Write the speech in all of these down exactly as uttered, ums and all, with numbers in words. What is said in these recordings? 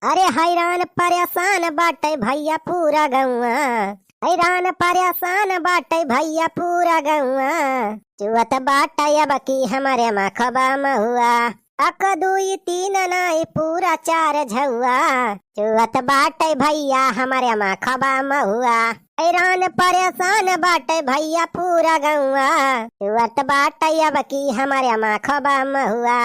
अरे हैरान परेशान बाटे भइया पूरा गौआ, हैरान परेशान बाटे भइया पूरा गौआ। चुअत बाटे अब की हमरे माखबा महुआ, अक दुई तीन नाई पूरा चार झौआ। चुअत बाटे भइया हमरे माखबा महुआ, हैरान परेशान बाटे भइया पूरा गौआ। चुअत बाटे अब की हमरे माखबा महुआ।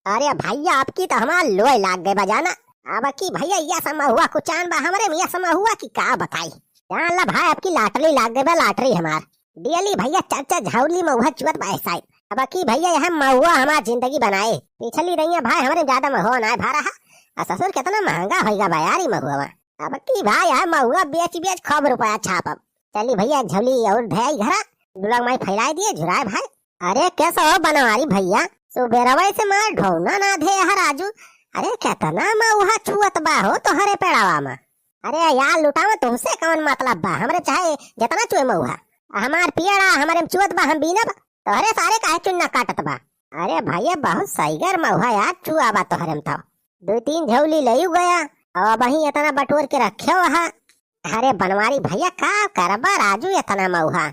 अरे भइया, अब की तो हमार लोय लाग गए बा जाना। अब की भइया, यस महुआ कुचान बा हमरे में, यस महुआ की का बताई। जान ला भाई, अब की लाटरी लाग गए बा, लाटरी हमार। डेली भइया चार चार झौली महुआ चुअत बा ऐसा ही। अब की भइया, यह महुआ हमार जिंदगी बनाए। पिछली रहिया भाई, हमरे ज्यादा महुआ ना भरा है। आ ससुर, कितना महंगा होइगा बा यार ई महुआ। अब की भाई, यह महुआ बेच बेच खूब रुपया छापब। चली भइया, एक झौली और धई घरा, दुलग माई फैलाई दिए, झुराए भाई। अरे कैसा हो बनवारी भइया, सुबेरवा से मार ढौना ना धे है राजू। अरे कितना महुआ चुअत बा हो तोहरे पेड़ावा में। अरे यार लुटावा, तुमसे कौन मतलब बा, हमरे चाहे जितना चुए महुआ, हमार पेड़ा हमरे में चुअत बा, हम बीनब, तोहरे सारे काहे चुन्ना काटत बा। अरे भइया, बहुत सहीगर महुआ यार चुआ बा तोहरे में तो। दो तीन झौली ले गया, और वहीं इतना बटोर के रखे हो। अरे बनवारी भइया, का करबा राजू इतना महुआ?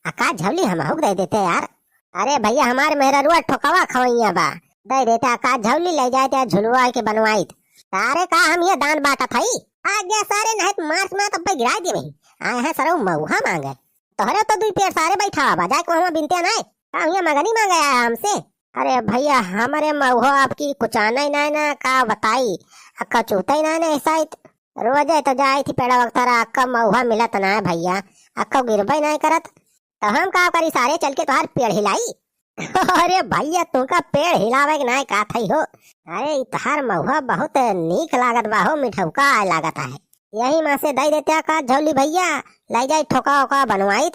आ का झौली हमहू के दे देते यार। अरे भइया, हमार मेहररुआ ठोकवा खवैया बा, दे देते। आ का झौली ले जाते झुलुआ के बनवाइत। सारे का हम ये दान बांटत हई? आ गया सारे, नहीं तो मार्च में तब गिराई दे वही। आए हैं सरऊ महुआ मांगे। तोहरे तो दुई पेड़ सारे बैठा बा, जाए को हम बिनते नहीं। का हम ये मगनी मांगे आया हमसे? अरे भइया, हमरे महुआ अब की कुचाना ही नहीं ना, का बताई। आ कचूता ही नहीं ना ऐसा ही। रोजे तो जाई थी पेड़ा वक्तरा, अक्का महुआ मिलत ना है भइया, अक्का गिरबे नहीं करत, तो हम का करी सारे, चल के तोहार पेड़ हिलाई। अरे भइया, तुमका पेड़ हिलावे के ना का थई हो। अरे ई तोहार महुआ बहुत नीक लागत बा हो, मिठौका आए लागत है। यही में से दे देते का झौली भइया, ले जाई ठोका ओका बनवाइत।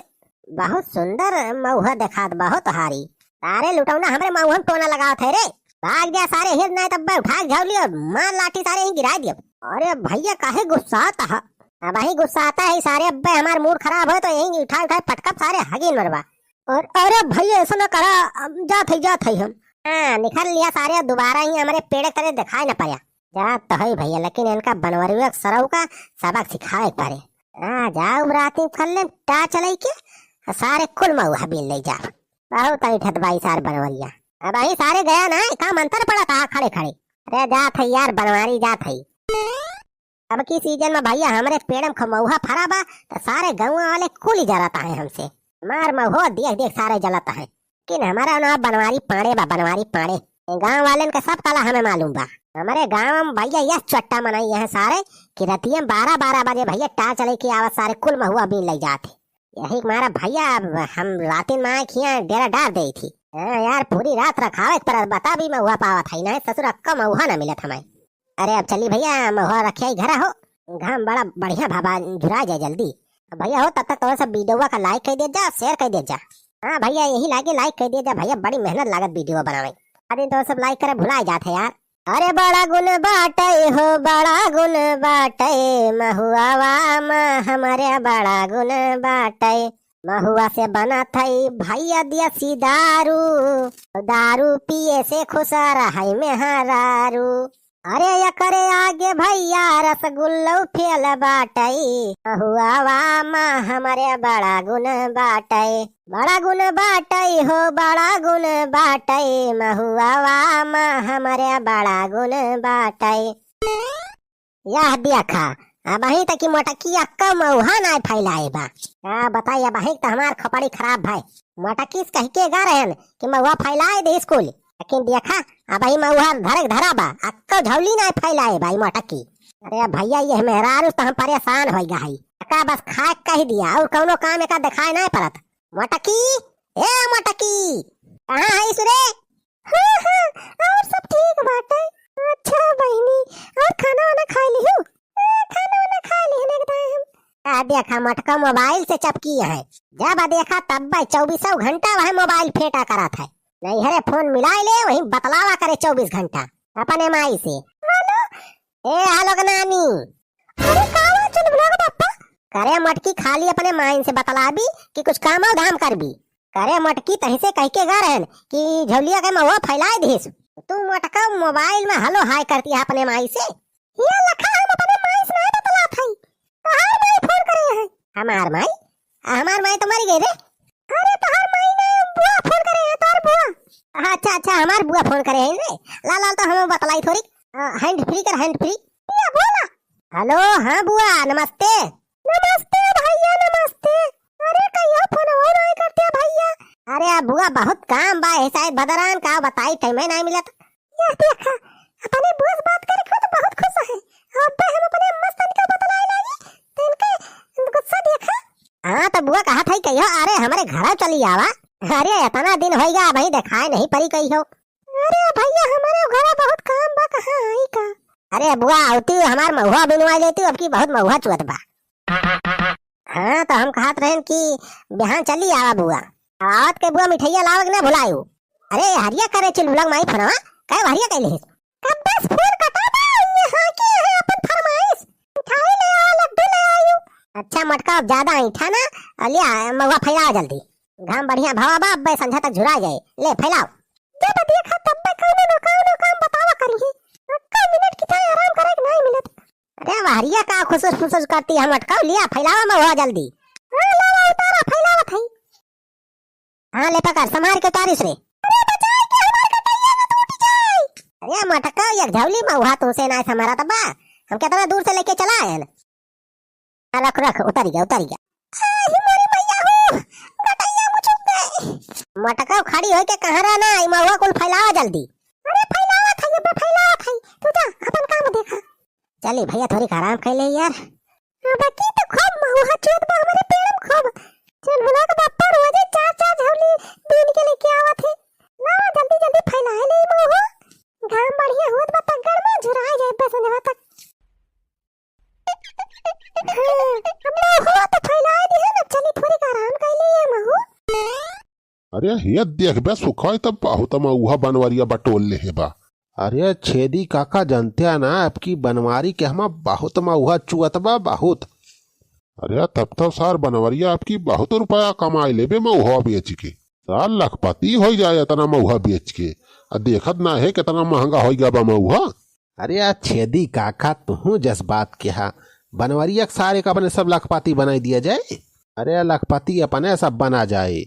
बहुत सुंदर महुआ देखात बा हो तोहारी। सारे लुटौना हमरे महुआ में टोना लगावत है रे। भाग जा सारे, हिल नहीं तब उठा के झौली और मार लाठी सारे यहीं गिरा दियो। अरे भइया, काहे गुस्सात ह? अब यहीं गुस्साता है सारे, अब्बे हमार मूड खराब हो तो यहीं उठा उठा पटकब सारे, हगीन मरबा। और अरे भइया, ऐसा ना करा, अब जात है, जात है हम। हाँ, निकल लिया सारे, दोबारा ही हमरे पेड़े तले दिखाई ना पड़ा। जात तो है भइया, लेकिन इनका बनवरुआ सरऊ का सबक सिखावे के पड़े। आ जाओ राती कर ले टा चलाई के, आ सारे कुल महुआ बीन ले जा। बहुत ऐठत बाई सार बनवरिया। अब यही सारे गया ना, का मंतर पड़ा था खड़े खड़े। अरे जात है यार, बनवारी जात है। अब की सीजन में भइया हमरे पेड़ में ख-, महुआ फरा बा, तो सारे गौवा वाले कुल ही जरत है हमसे। मार महुआ देख देख सारे जलत है। लेकिन हमारा ना बनवारी पाड़े बा, बनवारी पाड़े। गांव वालन का सब कला हमें मालूम बा। हमरे गांव में भइया यह चट्टा मनाई है सारे कि रतिया में बारह बारह बजे भइया टा चले के आवत सारे कुल महुआ बीन ले जात है। यही के मारा भइया अब हम रातिन में आए खिया डेरा डार दे थी। हाँ यार, पूरी रात रखावे के पड़त, बता भी महुआ पावत है ना ससुर, अक्का महुआ ना मिलत हमें। अरे अब चली भइया, महुआ रखे ही घरा हो, घाम बड़ा बढ़िया भाबा, झुरा जाए जल्दी। अब भइया हो, तब तक तो सब वीडियो का लाइक कर दे जा, शेयर कर दे जा। हाँ भइया, यही लागे लाइक कर दे जा भइया, बड़ी मेहनत लागत वीडियो बनावे। अरे तो सब लाइक करे भुला जात है यार। अरे बड़ा गुण बाटे हो, बड़ा गुण बाटे, महुआवा मा हमरे बड़ा गुण बाटे। महुआ से बनत है भइया देसी दारू, दारू पिए से खुश रहै मेहरारू। अरे एकरे आगे भइया रसगुल्लो फेल बाटै, महुआवा मा हमरे बड़ा गुण बाटै, बड़ा गुण बाटै हो, बड़ा गुण बाटै, महुआवा मा हमरे बड़ा गुण बाटै। यह देखा, अबहीं तक की मोटकी अक्का महुआ नाय फैलाए बा। का बताई, अबहीं त हमार खोपड़ी खराब भय। मोटकी से कह के गा रहन कि महुआ फैलाए दे स्कूल, लेकिन देखा, अबहीं महुआ धरक धरा बा, अक्का झौली नाय फैलाए बा ई मोटकी। अरे भइया, ये मेहरारू त हम परेशान होइ गा हई। का बस खाए कह दिया और कौनो काम एका देखाए नाय परत। मोटकी, ए मोटकी, कहाँ है सुरे? हाँ, हाँ, और सब ठीक बाटे। अच्छा बहिनी, और खाना वाना खा लिहू? हाँ, खाना वाना खा लिहन एकदम हम। आ देखा, मोटका मोबाइल से चपकी है। जब देखा तब चउबीसौ घंटा वह मोबाइल फेंटा करत है। नैहरे फोन मिलाए ले, वहीं बतलावा करे चउबीस घंटा अपने माई से। हेलो। ए, हेलो के नानी। अरे का हुआ चुलबुला के पापा? करे मोटकी, खाली अपने माई से बतलाबी कि कुछ काम धाम करबी? करे मोटकी, तही से कह के गा रहन कि झौलिया के महुआ फैलाए दिस। तू मोटका मोबाइल में हेलो हाय करती है अपने माई से। ये लखा हमार माई? आ, हमार माई तो मरी गई रे। अरे तोहार माई ना, बुआ फोन करे है, तोहार बुआ। अच्छा अच्छा, हमार बुआ फोन करे है रे। ला ला, तो हम बतलाई थोड़ी। हैंड फ्री कर, हैंड फ्री। या बोला। हेलो, हाँ बुआ, नमस्ते। नमस्ते भैया, नमस्ते। अरे कहियो फोनवो नाहीं करते भैया। अरे अब बुआ बहुत काम बा, है शायद बदरान का बताई, टाइम ही नाहीं मिलत। या देखा, अपने बुआ से बात करे खुद बहुत खुश है। अबे हम अपने अम्मा से तनिका बतलाए लागी, तो इनके गुस्सा देखा। हाँ तो बुआ कहा था कहियो, अरे हमरे घर चली आवा। अरे इतना दिन होइगा, अबहीं देखाए नहीं परी कहियो। अरे भैया, हमरे घरा बहुत काम बा, कहाँ आई का? अरे बुआ, आवती हमार महुआ बिनवा लेती, अब की बहुत महुआ चुअत बा। हाँ, तो हम कहत रहन कि बिहान चली आवा बुआ। आवत के बुआ मिठैया लावे के ना भुलायू। अरे हरिया करे चुलबुला के माई फोनवा, काहे हरिया कैले है? कब बस फोन कटा बा, ये हाँ के है अपन फरमाइश। मिठाई ले आओ, लड्डू ले आयु। अच्छा मटका, अब ज्यादा ऐठा ना, और लिया महुआ फैलाओ जल्दी। घाम बढ़िया भवा बा, अब्बे संझा तक झुरा जाए। ले फैलाओ। जब देखा तब कौनो न कौनो काम बतावा करी है। अक्का मिनट की चाहे आराम करे के नहीं मिलत। अरे वहरिया का खुसुस फुसुस करती है मटका, लिया फैलावा महुआ जल्दी। हाँ लावा उतारा, फैलावत है। हाँ ले पकड़, संभार के उतारिस रे। अरे बचाई के हमार गटैया न टूट जाए। अरे मटका, एक झौली महुआ तुमसे ना संभारा तबा। हम कितना दूर से लेके चला आए हैं। हाँ, रख रख, उतरि गया, उतरि गया। आ, ही मोरी मैया हो, गटैया मुचुक गए। मटका खड़ी होई के कहाँ रहना, ई महुआ कुल फैलावा जल्दी। अरे फैलावत है, अबे फैलावत है। तू जा, अपन काम देखा। चली भैया, थोड़ी आराम कर ले यार। अब की तो खूब महुआ चुअत बा हमरे पेड़ में खूब। चुलबुला के बप्पा रोजे चार चार झौली बीन के लेके आवत है। लावा जल्दी जल्दी फैलाए ले महुआ। घाम बढ़िया होत बा, तगड़ में झुराए जाए बे संझवा तक। हाँ, अब महुआ तो फैलाए दिहे ना, चली थोड़ी आराम कर ले ये महुआ। अरे हे देख बे सुखा, ई त बहुत महुआ बनवरिया बटोर ले हे बा। अरे छेदी काका, जानते हैं ना, आपकी बनवारी के हमा बहुत महुआ चुअत बा, बहुत। अरे तब तो सार बनवरिया आपकी बहुत रुपया कमाई लेबे महुआ बेच के। सार लखपति होई जाए इतना महुआ बेच के। आ देखत ना है कितना महंगा होई गया बा महुआ। अरे यार छेदी काका, तुहूँ जस बात किहा, बनवरिया के सारे का अपने सब लखपति बनाई दिया जाए। अरे लखपति अपने सब बना जाए।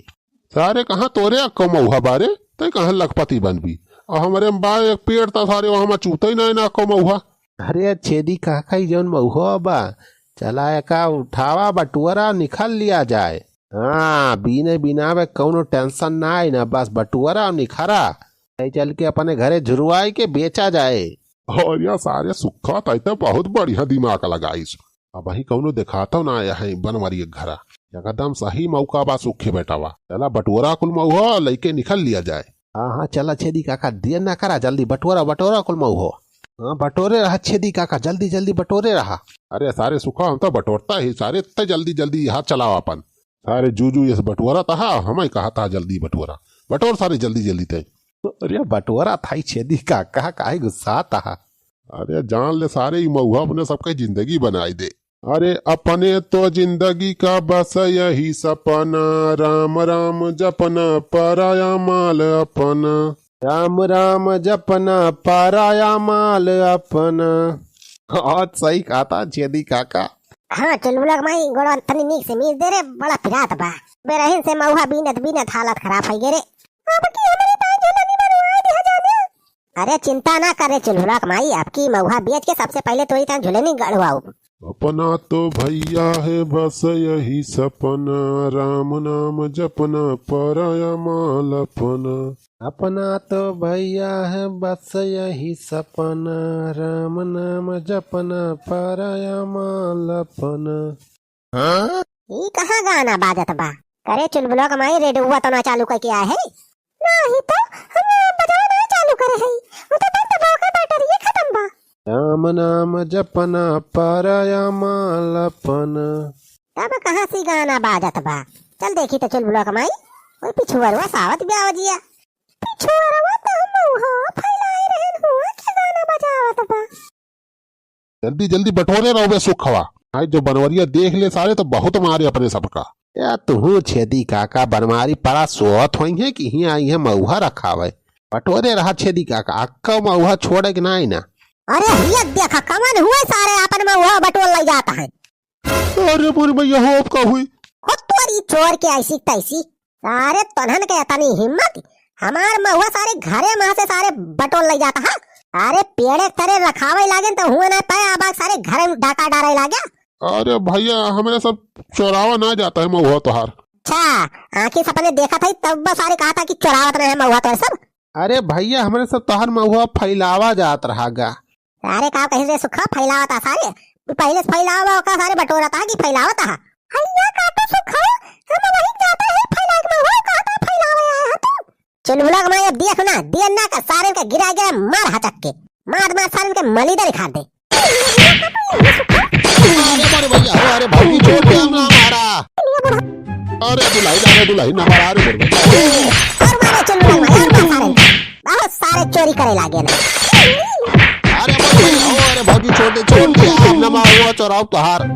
सारे कहाँ तोरे अक्को महुआ बारे, तै कहाँ लखपति बनबी? और हमरे में बा एक पेड़ ता सारे वहाँ में चूते ही ना, ना अक्को महुआ। अरे छेदी काका, ई जौन महुआ बा, चला एका उठावा बटुअरा निखल लिया जाए। हाँ, बीने बिनावे कौनो tension ना आई ना, बस बटुअरा और निखरा। तै चल के अपने घरे झुरवाई के बेचा जाए। और या सारे सुखा, तै तो बहुत बढ़िया दिमाग लगाइस। अबहीं कौनो देखातो ना आया है बनवरिया के घरा। एकदम सही मौका बा सुखे बेटावा। चला बटोरा कुल महुआ लइके निखल लिया जाए। हाँ, हाँ, चला छेदी काका, देर ना करा, जल्दी बटोरा, बटोरा कुल महुआ। हाँ, बटोरे रहा छेदी काका, जल्दी, जल्दी बटोरे रहा। अरे सारे सुखा, हम तो बटोरता ही सारे, इतने जल्दी, जल्दी हाथ चलावा अपन। सारे जू जू यस बटोरा तहा, हमें कहा था जल्दी बटोरा। बटोर सारे जल्दी, जल्दी तै। अरे बटोरा था ही छेदी काका, काहे गुस्सा तहा? अरे जान ले सारे, ई महुआ अपने सबके जिंदगी बनाई दे। अरे अपने तो जिंदगी का बस यही सपना, राम राम जपना, पराया माल अपना। राम राम जपना, पराया माल अपना। आज सही कहा था छेदी काका। हाँ, चुलबुला के माई, गोड़वा तनी नीक से मीस दे रे, बड़ा पिरात बा। बेरहिन से महुआ बीनत बीनत हालत खराब होइ गे रे। अब की हमरे ताई झुलनी बनवाए दिहा जाने। अरे चिंता ना करे चुलबुला के माई, अब की महुआ बेच के सबसे पहले तोरी ताई झुलनी गड़वाऊ। अपना तो भैया है बस यही सपना, राम नाम जपना, पराया माल अपना। अपना तो भैया है बस यही सपना, राम नाम जपना, पराया माल अपना। हाँ? ई कहाँ गाना बाजत बा? करे चुलबुला के माई, रेडियोवा तो ना चालू करके आए है? नाही तो, हम बजावा ना चालू करे है। वो तो बंद बा, ओकर बैटरी खत्म बा। राम नाम जपना, पराया माल अपना। तब कहाँ से गाना बाजत बा? चल देखी तो चुलबुला के माई, वो पिछुअरवा सावत ब्यावजिया। पिछुअरवा तो हम महुआ फैलाए रहन हुआ, के गाना बजावत बा? जल्दी जल्दी बटोरे रहो बे सुखवा। आई जो बनवरिया देख ले सारे तो बहुत मारे अपने सबका। या तुहू छेदी काका, बनवारी परा सोत होई है कि हियाँ आई है महुआ रखावे। बटोरे रहा छेदी काका, अक्का महुआ छोड़े के नाई ना। अरे हिया देखा कमन हुए सारे अपन महुआ बटोर ले जाता है। अरे मोरी मैया हो, अब का हुई? हो तोरी चोर के ऐसी तैसी। सारे तोन्हन के इतनी हिम्मत, हमार महुआ सारे घरे मा से सारे बटोर ले जाता है। अरे पेड़े के तरे रखावे लागे तो हुए ना पाए, अब सारे घरे में डाका डारे लागे। अरे भैया, हमरे सब चोरावा ना जाता है महुआ तोहार। अच्छा, आँखी से अपने देखा था तब बस सारे कहा था कि चोरावत रहे महुआ तोहार सब। अरे भैया, हमरे सब तोहार महुआ फैलावा जात रहा गा। अरे का कहीं से सुखा फैलावा था सारे, तू पहले से फैलावा का सारे बटोरा था कि फैलावा था। हैया का तो सुखा, हम वहीं जाता है फैला के महुआ का था फैलावा आया है तू। चुलबुला के माँ, ये देख ना, दिया ना का सारे का गिरा गिरा मार हचक के, मार मार सारे के मलीदा निकाल दे। अरे मारे भैया, अरे भौजी छोड़ दे, हम ना मारा। अरे दुल्हन, अरे दुल्हन ना मारा, अरे मोर भैया। और मारे चुलबुला के माँ, और मार सारे। बहुत सारे चोरी करे लागे ना। अरे मोर भैया, अरे भौजी छोड़ दे, छोड़ दे, हम ना मारा, चोराव तोहार।